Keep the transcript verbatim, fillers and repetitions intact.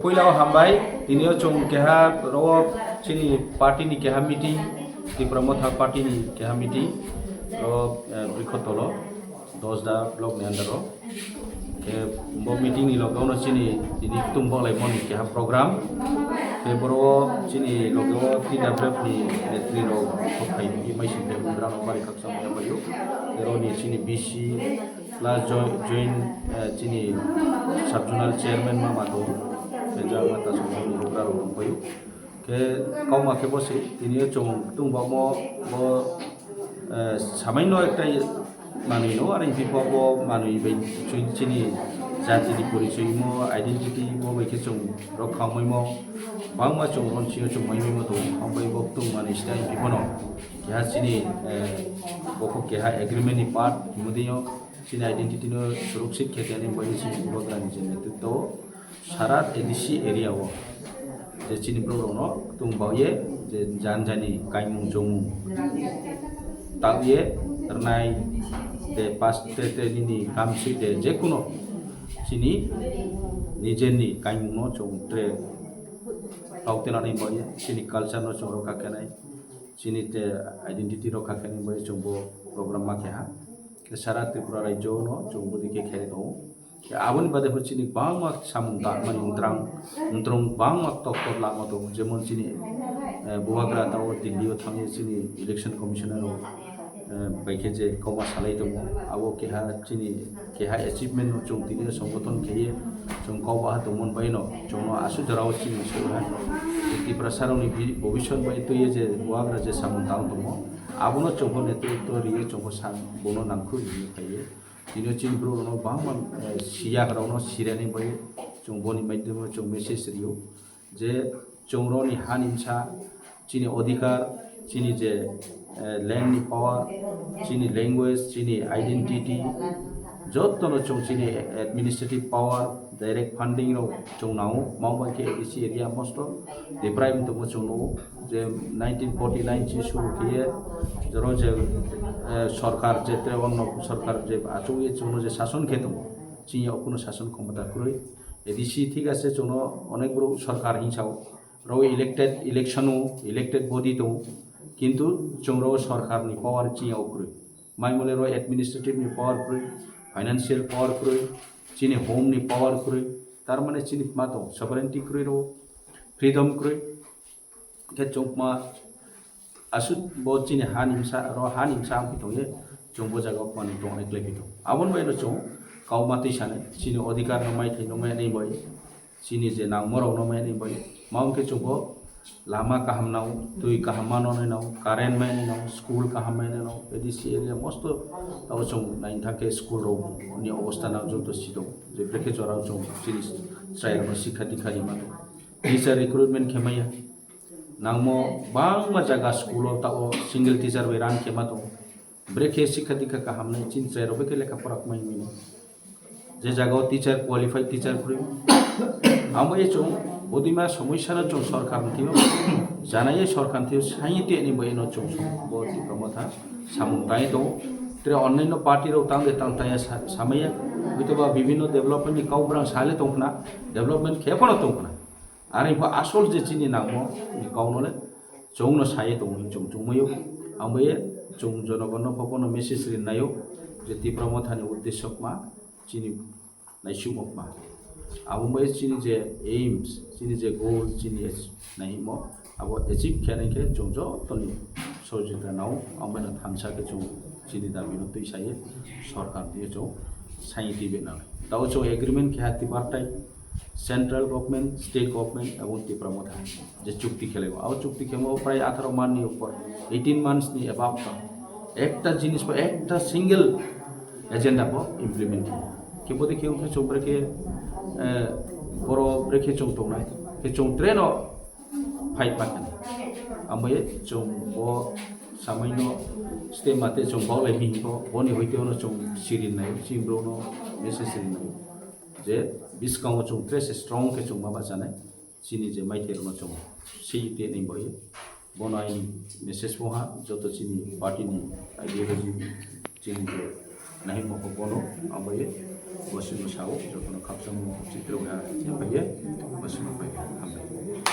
Puila o hambai, tini o chwng keha ro chini party ni keha meeting, Tipra Motha party ni keha meeting, ro, eh, Brikhotolo, Dosda block ni under o. Khe bo meeting ni loge o no chini tini tung bolai moni keha program. Khe boro chini loge o T W F ni netri rok kok khai di mai sing khe bwrano bari khaksa maya payo. Khe ro ni chini B C plus jo-, joint, eh, chini sub zonal chairman ma ma do. Khe ja ma ta song ni rok rok payo. Khe kauma khe bo se tini o chwng tung bo mo bo, eh, samaino ekta manwi no, are hinkhe bo bo manwi bai chwng chini jati ni porichoi mo, identity mo bai khe chwng rok kha wngmai mo, bangma chwng ron chini chwng mai mo to, hambai bo tung manwi stai hinkhe bono keha chini, eh, bo kho keha agreement ni part himodi o chini identity no surukshit khe teni bai chini program ni je netritwo. Sara A D C area o je chini borok rok no tung bao ye je jan jani kaimung chomung tao ye rwnai te pas te te nini kamsui te je kuno chini nijer ni kaimung no chong tre tao te nani bao ye chini culture no chong rok kha khe nai chini te identity rok kha khe nai bao ye chong bo program ma khe ha. Sara Tripura rajyo no chong bo dikhe khe tongo. Aboni bade bo chini bangma samung tangmani wngtrang, wngtrang bangma tok tok lama tongo, jemon chini, eh, Bubagra tao Delhi o thangwi chini election commissioner rok, eh, bai khe je kokma salai tongo, abo keha chini keha achievement no chwng tini songbothon kheye chwng kok baha tongmani bai no chwngno aswk jorao chini sokha Tiprasa rokni bi-, bobiswt bai twiwi je Bubagra je samung tang tongo, abono chwngbo netritwo rwiwi chwngbo sa bono nangkuk hinwi phaiwi. Tini chini borok rokno bangma, eh, siya rokno sirani bai chwng boni maidhyamo chwng message rio je chwng rokni hani bwsa chini odhikar, chini je, eh, land ni power, chini language, chini identity, jotono chwng chini administrative power, direct funding rok chwng nango, mao bai khe A D C area most of deprive wng tongmo chwng nugo. Je nineteen forty nine chi suru khiye jero je, eh, sorkar je tre onno sorkar je achuk ye chwngno je sason khe tongo, chini o kuno sason khomota kwrwi. A D C thik ase chwngno onek borok sorkar hinsao, ro elected election o elected body tongo, kintu chwngro sorkar ni power chini o kwrwi. Mai mole ro administrative ni power kwrwi, financial power kwrwi, chini home ni power kwrwi, tar mane chini ma tongo sovereignty kwrwi ro, freedom kwrwi. Khe chwng ma aswk bo chini hani bwsa, ro hani bwsa wngwi tongye chwng bo jaga o manwi tongna khlai phi tongo. Aboni bai no chwng kau ma twi sanai, chini odhikar no mai thai no mai nai bai, chini je nangma rok no mai nai bai, ma wngkhe chwng bo lama kaham nao, twi kaham ma no nai nao, current mai nai nao, school kaham mai nai nao, A D C area mosto tao chwng naithang khe school rok ni obostha no joto si tongo, je brekhe jora o chwng chini chwrai rok no sikha dikha ri ma tongo. Teacher recruitment khe maya. Nangmo bangma jaga school o tao single teacher bai run khe ma tongo. Brekhe sikha dikha kaham nai chini chwrai rok brekhe lekha pora kmai mino. Je jaga o teacher, qualified teacher kwrwi. Amo ye chwng bodima somosya no chwng sorkar ni thwiyo, janai ye sorkar ni thwiyo saini tei ni bai no chwng bo Tipra Motha samung tangwi tongo. Tre onnaino party rok tang de tang taya sa-, samaya. Hoitoba bibhinno development ni kau brang sale tong khna, development khe phano tong khna. Are pho asol je chini nangmo ni kau no le chwng no saye tongo, chwng chwng mayo. Ang bo ye chwng jonogon no pho bono message rin nayo je Tipra Motha ni uddesho ma chini naisingmo ma. Abo bai chini je aims, chini je goal, chini ach-, naihimo abo achieve khe nai khe chwng joto ni sohojogita nao, ang bai no thansa khe chwng chini dabi no twi saye sorkar twi chwng saini twi be nang. Tao chwng agreement khe ha Tipartai, central government, state government, abo Tipra Motha je chukti khe lai o. Abo chukti khe mo prai atharo man ni upor, eighteen months ni above ta. Ekta jinis bo, ekta single agenda bo implement khe. Khe bodi khe ungkhe chwng brekhe, eh, boro brekhe chwng tongnai. Khe chwng treno fight ma khe. Ambai chwng bo samaino step mate chwng baulai hinbo, boni hoite ono chwng sirin nai, chini bro no message sirin nai. Je biskango chwng tre se strong khe chwng ma bachanai. Chini je maithai rokno chwng sei te nai bai. Bono aini message bo ha, joto chini party ni ideology, chini je Nai mokol bono, ambai, bosino sao, jotono khakchangmo, chitro ya, ya, ya, bosino pai, hambai.